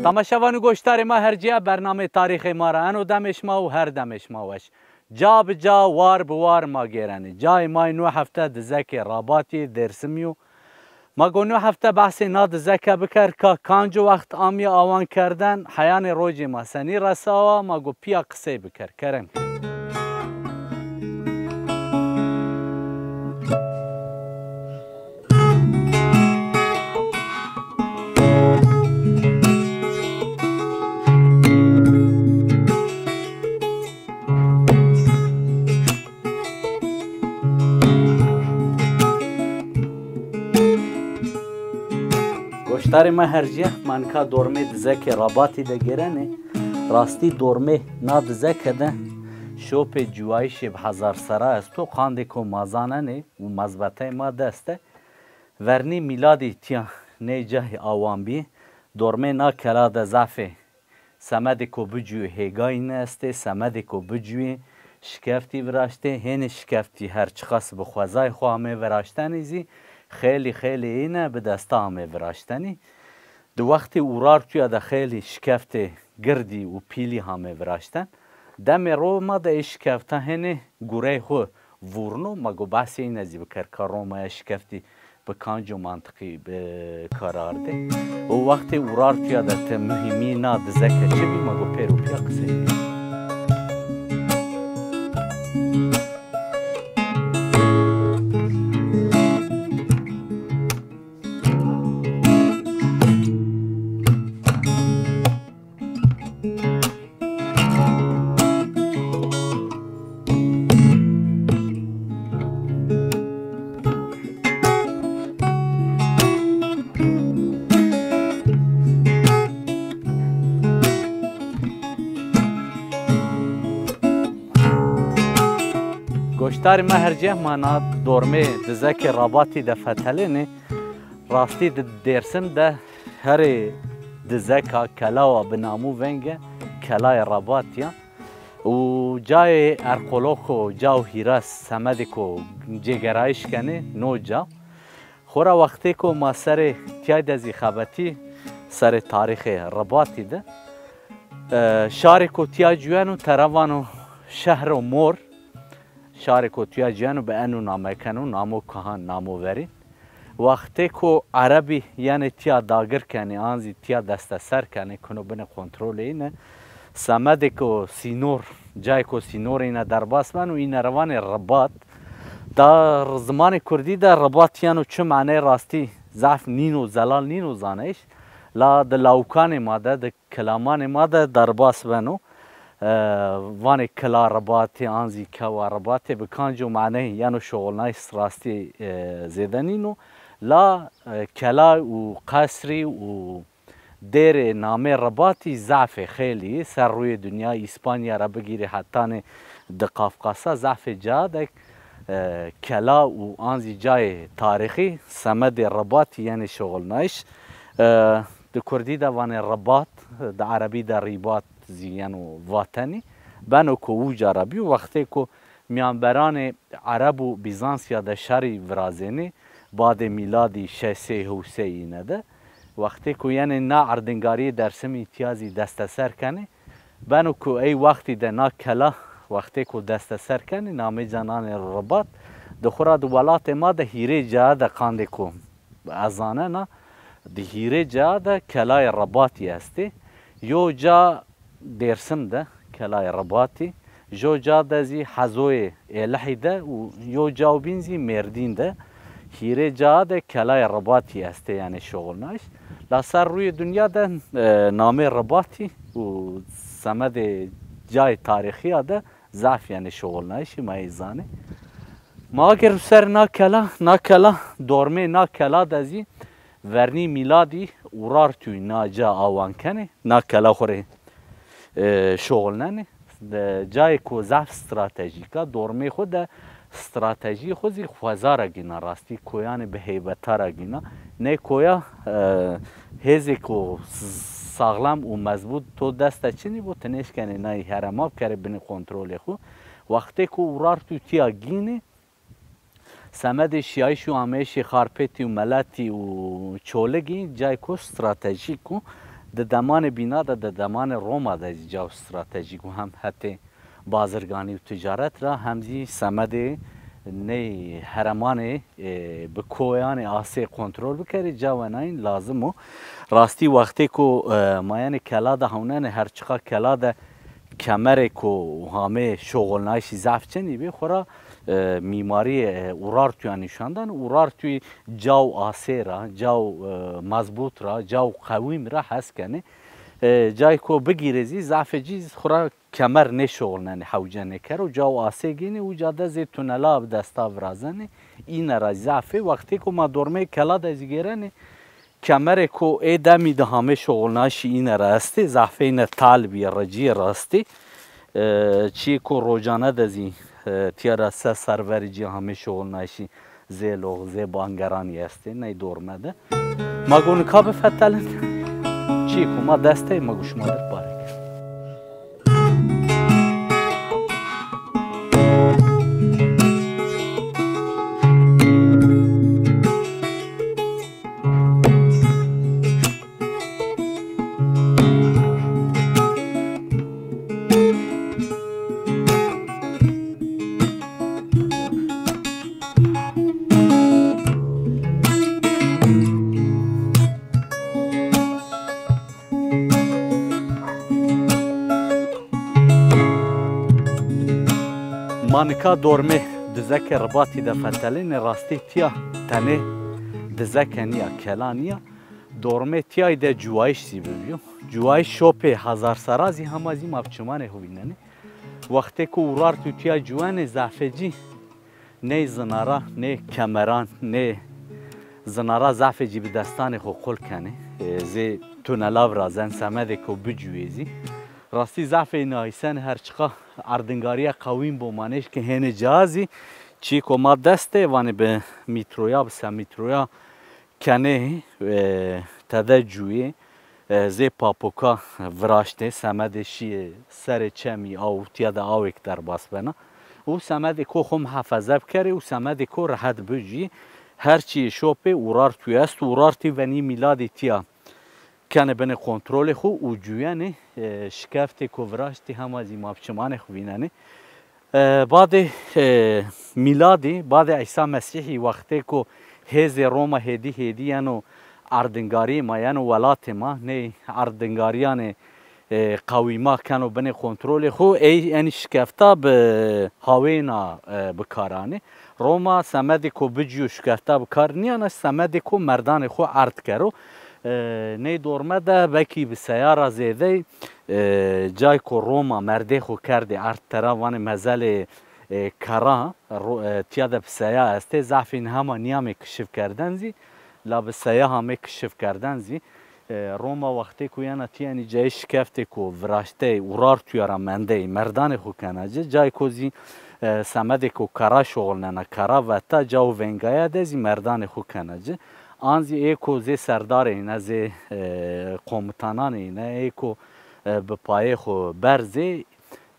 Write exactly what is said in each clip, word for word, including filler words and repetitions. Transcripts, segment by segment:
Temaşevan û goşdarê ma her cîya, bernameyê tarîxê ma ra eno demê şima û her demê şima weş. Ca bi ca, war bi war ma gêrenê. Cayê ma yê no hefte dizekê Rabatî, Dêrsimî yo. Ma go no hefte behsê na dizeke biker, ka kanco wext amîye awan kerden, heyanê rocê ma senî resawa, ma go pîya qisey biker. Kerem ke. Goşdarê ma her cîya, ma nika dormê dizekê Rabatî de gêrenê. Rastî dormê na dizeke de şopê ciwayîşê bi hezar sera esto, qandêko ma zanenê û mezbeteyê ma dest e. Vernî mîladî tîya ney cahî awan bî. Dormê na kela de zafê semedêko biciwî hêgayîne estê, semedêko biciwî şikeftî viraştê. Hênî şikeftî her çiqas bi xwezayê xwu amê viraştenî zî xeylî xeylî îne bi desta amê viraştenî. Di wextê urartuya de xeylî şikeftê girdî û pîlî hamê viraşten. Demê ro ma de ê şikefta hênê gurey xwu vurno, ma go behsê îne zî biker ka Romaya şikeftî bi kanco mantiqî bi kar ardê. Û wextê urartuya de ti muhîmî na dizeke çi bî, ma go pêro pîya qisey bî. Goşdarê ma her cih ma na dormê dizekê Rabatî de fetelênê. Rastî di Dêrsim de herê dizeka kelawa bi namû venge Kelayê Rabatî ya. Û cayê erqoloko, ca û hîras semedêko cêgerayîş kenê no ca. Xora wextêko ma serê tîyay de zî xebetî serê tarîxê Ribatî de. E, şarêko tîya cuyeno, tera vano Şehro Mor. Şarêko tîya cuyeno bi eno name keno, namo kahan, namo verîn. Wextêko Erebî yenê tîya dagir kenê, an zî tîya desteser kenê, kuno binê kontrolê îne. Semedêko sînor, cayêko sînorê îne derbas beno, îne ra vanê Ribat. Da zimanê kurdî de Ribat yeno çi maneyê rastî zaf nîno, zelal nîno zanayîş. La di lawkanê ma de, di kilamanê ma de derbas beno. E, vanê Kila Ribatî, an zî Kewa Ribatî, bi kanco maneyê yeno şoxulnayîş rastî, e, zêde nîno. La, e, kela û qesrî û dêrê namê Ribatî zafê xeylî ser rûyê dinya, Îspanya ra bigîrê hetanê di Qafqasa zafê ca de, e, kela û an zî cayê tarîxî semedê Ribatî yenê şoxulnayîş. E, di kurdî de vanê Ribat, di erebî de Rîbat zî yeno vatenî. Beno ku uca ra bîyo, wextê ku mîyanberanê Ereb û Bîzansiya de şerî virazênê, badê mîladî şeş sey hewt sey îne de, wextê ku yenê na erdingarîyê Dêrsimî tîya zî desteser kenê, beno ku ey wextî de na kela wextê ku desteser kenê, namê ca nanê Ribat, di xwu ra di welatê ma de hîrê caye de qandê ku ez zanena, di hîrê caye de Kelayê Ribatî estê. Yo ca Dêrsim de Kelayê Ribatî, jo ca de zî Hezoyê Êlihî de û yo caw bîn zî Mêrdîn de. Hîrê ca de Kelayê Ribatî estê, yanî şoxulnayîş. La ser rûyê dinya de, e, namê Ribatî û semedê cayê tarîxîya de zaf, yanî şoxulnayîşî ma ey zanê. Ma agêr ser na kela, na kela, dormê na kela de zî vernî mîladî Urartuyî na ca awan kenê, na kela xwu rê, e, şuxulnenê. De, cayê ku zaf stratejîk a, dormê xwu de stratejîyê xwu zî xweza ra gîna rastî, koyanê bi heybeta ra gîna. Nê koya, e, hêzêko saxlem û mezbût to dest de çinî bo, ti nêşkenê nayî herema bikerê binê kontrolê xwu. Wextê ku Urartu tîya gînê, semedê şiyayîş û ameyişê Xarpêtî û Meletî û Çoligî cayêko stratejîk o. Di demanê bîna de, di demanê Roma de zî caw stratejîk o. Hem hetê bazirganî û ticaret ra hem zî semedê ney heremanê, e, bi koyanê asê kontrol bikerê, cawenayîn lazim o. Rastî wextê ku, e, ma yenê kela de hewnenê, her çiqa kela de kemerê ku hamê şuxulnayîşî zaf çinî bî, xwura, e, mîmarîyê, e, Urartuya nîşan danê. Urartuyî caw asê ra, caw, e, mezbût ra, caw qewîm ra hes kenê. E, cayê ku bigîrê zî, zafê cî xwura kemer nêşuxulnenê, hewce nêkero, caw asê gênê, uca de zê tunela bi desta virazenê, îne ra zafê. Wextê ku ma dormeyê kela de zî gêrenê, kemerê ku ê demî de hamê şuxulnayîşî îne ra estê, zafê îne tal bîye, ricîyê rastî. E, çîyê ku rocane de zî, e, tîya ra se serr verî cî hamê şuxulnayîşî zê lox, zê bangeranî estê ney dorme de. Ma go nika bifetelin. Çîyê ku ma dest de, ma go şima dir pare ker. Ma nika dormê dizeke Ribatî de fetelênê, rastî tîya tenê dizeke nîya, kela nîya. Dormê tîyayî de cuwayîş zî bibîyo. Cuwayîş şopê Hezar Sera zî hema zî ma bi çimanê xo vînenê. Wextê ku Urartu tîya cuwenê, zafê cî ney zinara, nê kemeran, nê zinara zafê cî bi destanê xo qul kenê. E, zê tunela virazen, semedê ku bicuyê zî. Rastî zafê nayîsen, her çiqa erdingarîye qewîm bo, ma nêşkê hênê ca zî. Çîyê ku ma dest de, vanê bi mîtroya, bi se mîtroya kenê, e, tede cuyê, e, zê papoka viraştê, semedê şîyê serê çemî aw, tîya de awêk derbas bena. Û semedê ko xo muhafeze bikerê û semedê ko rehet bicuyê. Her çîyê şopê Urartuyî est, Urartuyî venî mîladî tîya kenê binê kontrolê xo û cuyenê, e, şikeftê ko viraştî hema zî ma bi çimanê xo vînenê. E, badê, e, mîladî, badê Îsa Mesîhî, wextê ku hêzê Roma hêdî hêdî yeno erdingarîyê ma, yeno welatê ma, ney erdingarîyanê, e, qewîma keno binê kontrolê xo, ey enî şikefta bi hawêna, e, bi kar anê. Roma semedê ku bicîyo şikefta bi kar nîyana, semedê ku merdanê xo erd kero. E, ney dorme de belkî bi seya ra zêdey, e, cay ku Roma merdê xo kerdê erd tera, vanê mezelê, e, kera, ro-, e, tîya de bi seya estê, zafîn hema nîyamê kişifkerden zî, la bi seya hamê kişifkerden zî. E, Roma wextê ku yena tîya enî cayê şikeftê ku viraştey, Urartuya ra mendey, merdanê xo kena ci, cay ku zî, e, semedê ku kera şuxulnena, kera veta, caw vengaya de zî merdanê xo kena ci. An zî ê ku zê serdarê îne, zê, e, komutananê îne, ê ku, e, bi payê xo berzê,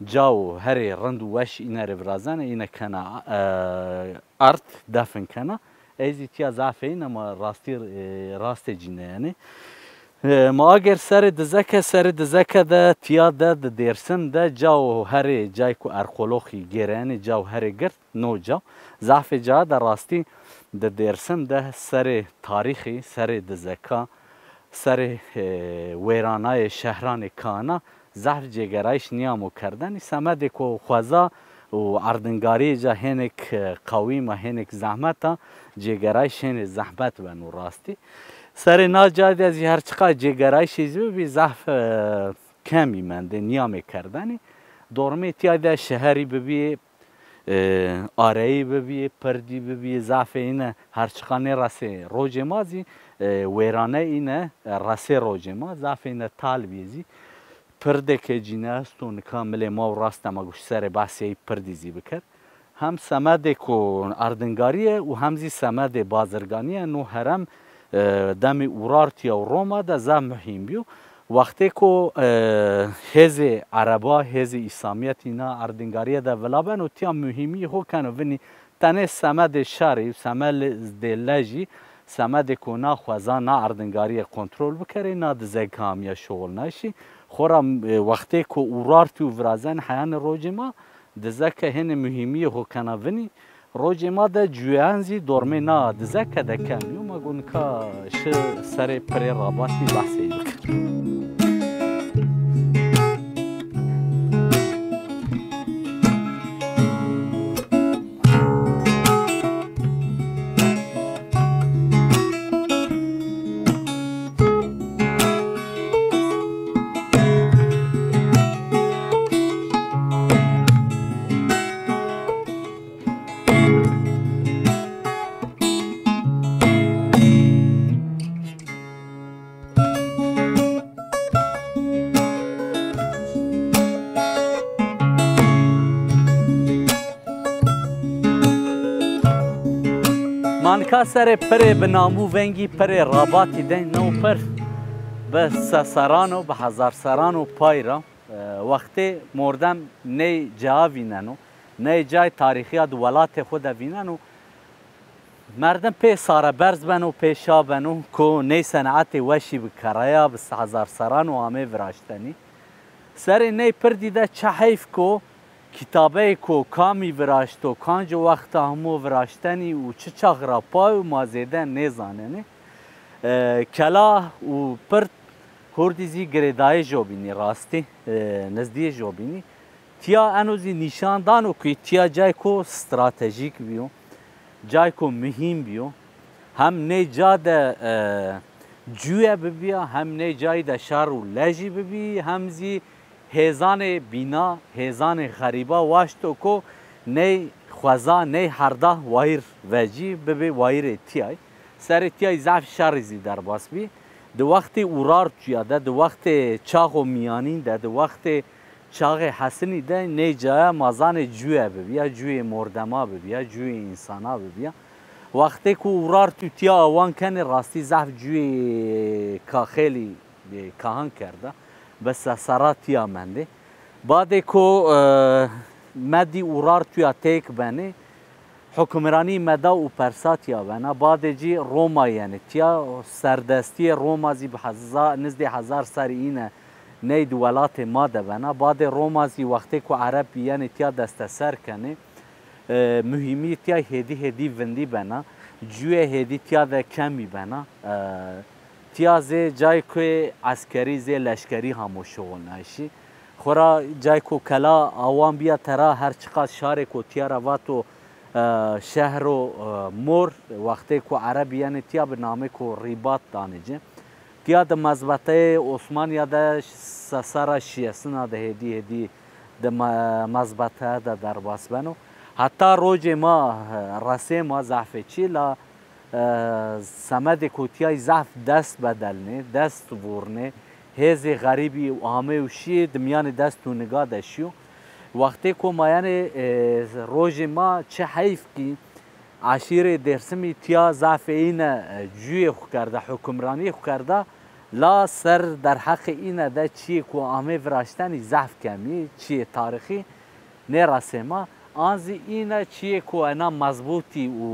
caw herê rind û weş îne rê virazenê, îne kena, e, erd, defin kena. Ey zî tîya zafê îne, ma rastî, e, rastê cîne yanî. E, ma agêr serê dizeke, serê dizeke de tîya de di Dêrsim de caw herê, cay ku Erqoloxî gêreyenê, caw herê gird. No caw. Zafê ca de rastî di Dêrsim de serê tarîxî, serê dizeka, serê, e, wêranayê şehranê kana zaf cêgerayîş nîyamo kerdenî. Semedê ku xweza û erdingarîyê ca hênik, e, qewîm a, hênik zehmet a, cêgerayîş hênê zehmet beno rastî. Serê na ca de zî her çiqa cêgerayîşê zî bibî zaf, e, kemî mendê, nîyamê kerdenî. Dormê tîya de şeherî bibî, E, areyî bibîyê, pirdî bibîyê, zafê îne her çiqa nêresê rocê ma zî, e, wêrane îne, e, resê rocê ma, zafê îne tal bîyê zî. Pirdêke cîne esto, nika milê ma û raste ma goşt serê behsê ey pirdî zî biker. Hem semedêko erdingarî ye û hem zî semedê bazirganî ye. No herem, e, demê Urartuya û Roma de zaf muhîm bîyo. Wextêko, e, hêzê ereba, hêzê îslamîyetî na erdingarîye de vila beno, tîya muhîmîyê xo keno vinî. Tenê semedê şerî, semedê lejî, semedêko na xweza, na erdingarîye kontrol bikerê, na dize ke amîya şoxilnayîşî. Xora, e, wextêko Urartu virazenê heyanê rocê ma, dize ke hênê muhîmîyê xo kena vinî. Rocê ma de cuyeyan zî dormê na dize ke de kemî yo. Ma go nika şi serê pirê Rabatî behsê ey bikir. Ma nika serê pirê bi namû vengî pirê Rabatî de. No pir bi seseran o, bi hezarseran o pay ra. E, wextê mordem ney caya vîneno, ney cayê tarîxî ya di welatê xo de vîneno, merdim pê sareberz beno, pê şa beno, ko ney senetê weşî bi kerreya, bi hezarseran o amê viraştenî. Serê ney pirdî de çi heyf ko kitabeyêko kamî viraşto, kanco wexta himo viraştenî û çi çax ra pay o ma zêde nêzanenê. E, kela û pird hurdî zî girêdayê jobînî rastî, e, nizdîyê jobînî. Tîya eno zî nîşan dano ku tîya cayêko stratejîk bîyo, cayêko muhîm bîyo. Hem ney ca de, e, cuye bibîya, hem ney cayî de şer û lejî bibî, hem zî hêzanê bîna, hêzanê xerîba waşto ku ney xweza, ney herda wayîr vecî, bibê wayîrê tîyay. Serê tîyay zaf şerî zî derbas bî. Di wextê Urartuya de, di wextê çaxo mîyanîn de, di wextê çaxê hesinî de ney caya ma zanê cuye bibîya, cuyê mordema bibîya, cuyê însana bibîya. Wextê ku Urartu tîya awan kenê rastî zaf cuyê kaxêlî, e, kahan kerda. Bi sesera tîya mendê. Badê ku, e, me dî Urartuya têk benê, hukimranî Meda û Persa tîya bena. Badê cî Roma yenê tîya, serdestîyê Roma zî bi heza-, nizdê hezar serî îne ney di welatê ma de bena. Badê Roma zî wextê ku Ereb yenê tîya desteser kenê, e, muhîmî tîya hêdî hêdî vindî bena. Cuyê hêdî tîya de kemî bena. E, tîya zê cayê ku eskerî, zê leşkerî hamo şuxulnayîşî. Xora cayê ku kela awan bîya tera, her çiqas şarêko tîya ra vato, e, şehro, e, mor, wextê ku Ereb yenê tîya bi namêko Rîbat danê ci. Tîya di mezbeteyê Osmanîya de sesera şiyesina de hêdî hêdî di me-, mezbeteye de derbas beno. Heta rocê ma, e, resê ma zehfê çî la, e, semedê ku tîyay zehf dest bedelnê, dest vurnê, hêzê xerîbî amê û şîyê di mîyanê dest û niga de şîyo. Wextê ku ma yenê, e, rojê ma çi heyf kî eşîrê Dêrsimî tîya zafê îne, e, cuyê xwu kerda, hukimranîyê xwu kerda, la ser derheqê îne de çiyê ku amê viraştenî zaf kemî, çiyê tarîxî nêresê ma. An zî îne çiyê ku ena mezbûtî û,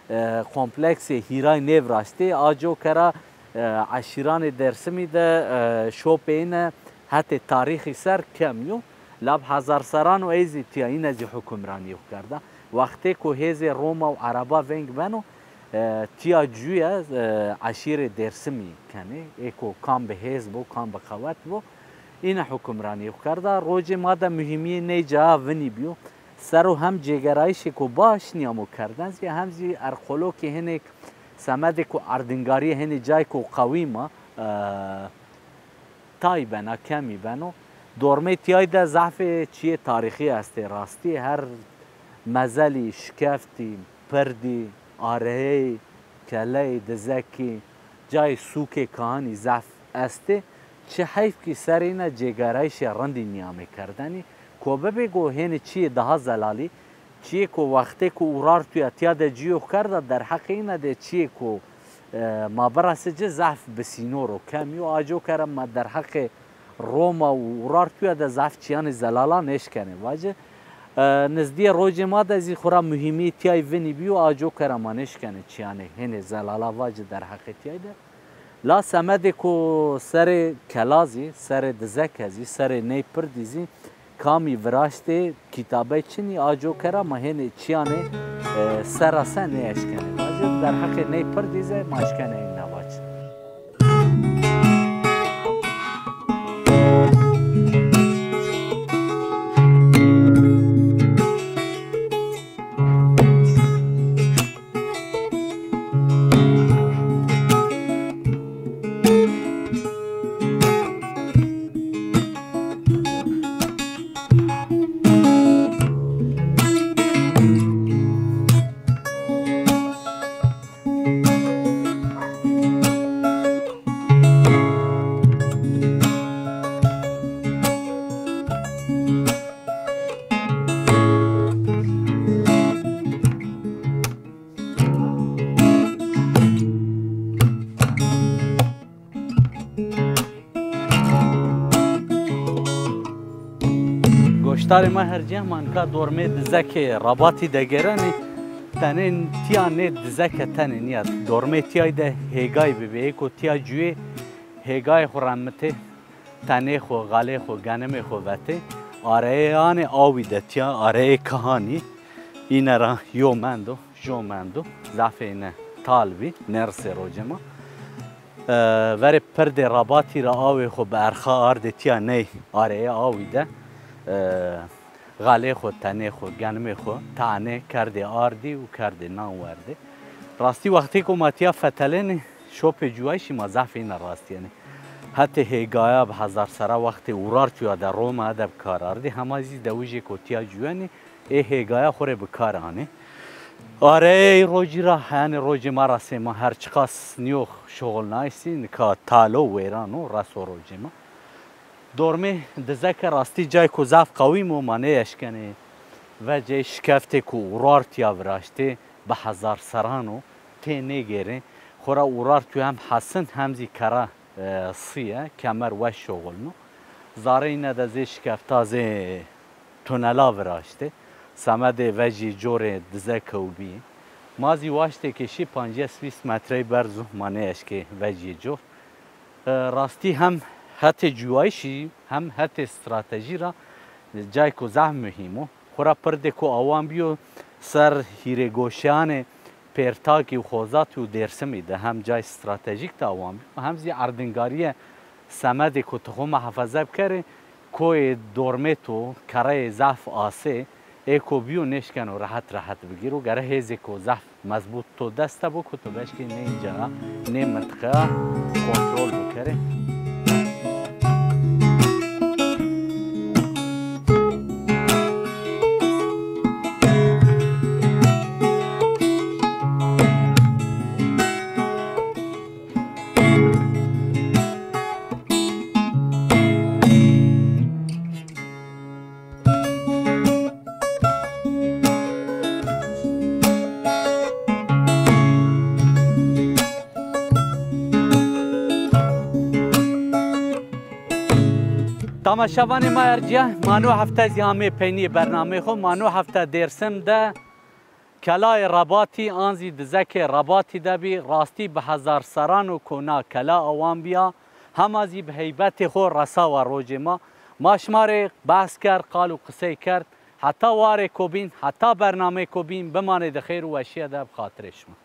e, kompleksê hîray nêviraştê. A coke ra, e, eşîranê Dêrsimî de, e, şopê îne hetê tarîxî ser kem yo. La bi hezar seran o ey zî tîya, îne zî hukimranîyê xwu kerda. Wextê ku hêzê Roma û Ereba veng beno, e, tîya cuye, e, eşîrê Dêrsimî kenê. Ê ku kam bi hêz bo, kam bi qewet bo, îne hukimranîyê xwu kerda. Rocê ma de muhîmîyê ney caya vinî bîyo. Ser o hem cêgerayîşêko baş nîyamo kerden zî, hem zî erqolokê hinêk semedêko erdingarîye hinê cayêko qewî ma, e, tay bena, kemî beno. Dormê tîyay de zafê çiyê tarîxî estê rastî. Her mezelî, şikeftî, pirdî, areyeyî, keleyî, dizekî, cayê sûkê kahanî zaf estê. Çi heyf kî serê îna cêgerayîşê rindî nîyamê kerdenî. Ko bibê go hênî çiyê daha zelalî, çiyê ko wextê ko urar tuya tiya de cîyo kerda, derheqê îna de çiyê ko, e, ma birasê ci zaf bi sînor o, kemî yo. A coka ra ma derheqê Roma û Urartuya de zaf çîyanê zelala nêşkenê vacê. E, nizdîyê rocê ma de zî xwura muhîmî tîyay vinî bîyo, a coka ra ma nêşkenê çîyanê hênê zelala vacê derheqê tîyay de. La semedê ku serê kela zî, serê dizeke zî, serê ney pirdî zî kamî viraştê, kitabey çinî, a coka ra ma hênê çîyanê, e, sera se nêeşkenê. Vacê derheqê ney pirdî zî ma eşkenê ina vac. Goşdarê ma hercîya, ma nika dormê dizekê Rabatî de gêrenê. Tenê tîya nê dizeke tenê nîya. Dormê tîyay de hêgay bibê. Ê ko tîya cuyê, hêgayê xo remitê, tenê xo, xalê xo, genimê xo vetê. Areyê anê awî de tîya, areyê kahanî. Îne ra yo mendo. Jo mendo, zafê îne tal bî, nêrisê rocê ma. E, verê pirdê Rabatî ra awê xo bi erxa ardê tîya ney areyê awî de, e, xalê xo, tenê xo, genimê xo tanê kerdê ardî û kerdê nan werdê. Rastî wextê ku ma tîya fetelenê, şopê cuwayîşî ma zafê îne rastîyenê. Hetê hêgaya bi hezar sera wextê Urartuya de Roma de bi kar ardî, hema zî dewijê ku tîya cuwenê, ê hêgaya xo rê bi kar anê. Areyê rocî ra, yanî rocê ma ra sê ma her çiqas nîyo şuxulnayîş zî, nika talo wêran o, reso rocê ma. Dormê dizeke rastî cayêko zaf qewîm o, ma nêeşkenê vecê, şikeftêko Urartuya viraştê, bi hezar seran o, tê nêgêrê. Xora Urartu hem hesin hem zî kera e, sîye, kemer weş şoxulno. Zareyîne de zê şikefta, zê tunela viraştê. Semedê vecî corê dize kewbî. Ma zî waştê ke şî pancês vîst metrey berz o, ma nêeşkê vecî cor. E, rastî hem hetê cuwayîşî hem hetê stratejî ra cayêko zaf muhîm o. Xora pirdêko awan bîyo ser hîrê goşeyanê Pêrtakî û Xozatî û Dêrsimî de hem cayê stratejîk de awan bîyo, hem zî erdingarîye semedê ku ti xo muhafeze bikerê, koyê dormêto, kereyê zaf asê, ê ko bîyo nêşkeno rehet rehet bigîro, gere hêzêko zaf mezbût to dest de bo ku to beşkê nê înca ra, nê mintiqeya kontrol bikerê. Temaşevanê ma ercîya, ma no hefte zî amê peynîyê bernameyê xo. Ma no hefte Dêrsim de Kelayê Rabatî an zî dizekê Rabatî de bî, rastî bi hezar seran o ku na kela awan bîya, hema zî bi heybetê xo resawa rocê ma. Ma şima rê behs kerd, qal û qisey kerd. Heta warê ko bîn, heta bernameyê ko bîn, bimanê di xêr û weşîye de bi xatirê şima.